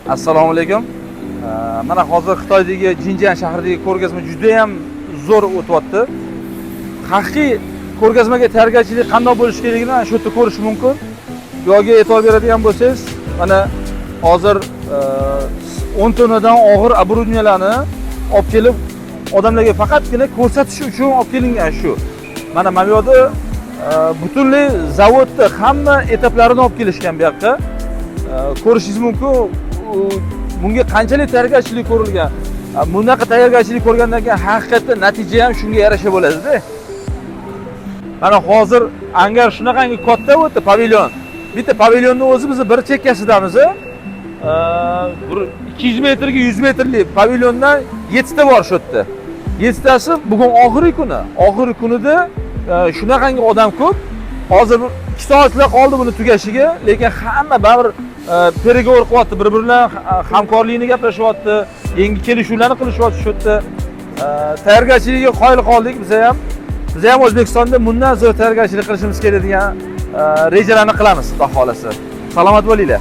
Assalomu alaykum. Mana hozir Xitoydagi Jinjan shahridagi ko'rgazma juda ham zo'r o'tyapti. Haqiqiy ko'rgazmaga tayyorgarchilik qandoq bo'lishi kerakligini ana shu yerda ko'rish mumkin. Bu yoqga e'tibor beradigan bo'lsangiz, mana hozir 10 tonnadan og'ir оборудования larni olib kelib, odamlarga faqatgina ko'rsatish uchun olib kelingan shu. Mana bu yoqda butunlay zavodni hamma etaplarini olib kelishgan bu yoqqa. Ko'rishingiz mumkin, bunga qanchalik tayyorgarchilik ko'rilgan. Bunaqa tayyorgarchilik ko'rgandan keyin haqiqatda natija ham shunga yarasha bo'ladida. Mana hozir angar shunaqangi katta o'tdi pavilyon. Bitta pavilyonni o'zi biz bir chekkasidamiz. Bir 200 metrga 100 metrlik pavilyondan 7 ta bor shu yerda. 7 tasi bugun oxirgi kuni. Oxirgi kunida shunaqangi odam ko'p. Hozir bir 2 soatlar qoldi buni tugashiga, lekin hamma baribir переговор qilyapti, bir-biri bilan hamkorlikni gaplashyapti, yangi kelishuvlarni qilishyapti shu yerda. Tayyorgarchilikka qoyil qoldik biz ham. Biz ham O'zbekistonda bundan zo'r tayyorgarchilik qilishimiz kerak degan rejalarni qilamiz, xudo xolasa. Salomat bo'linglar.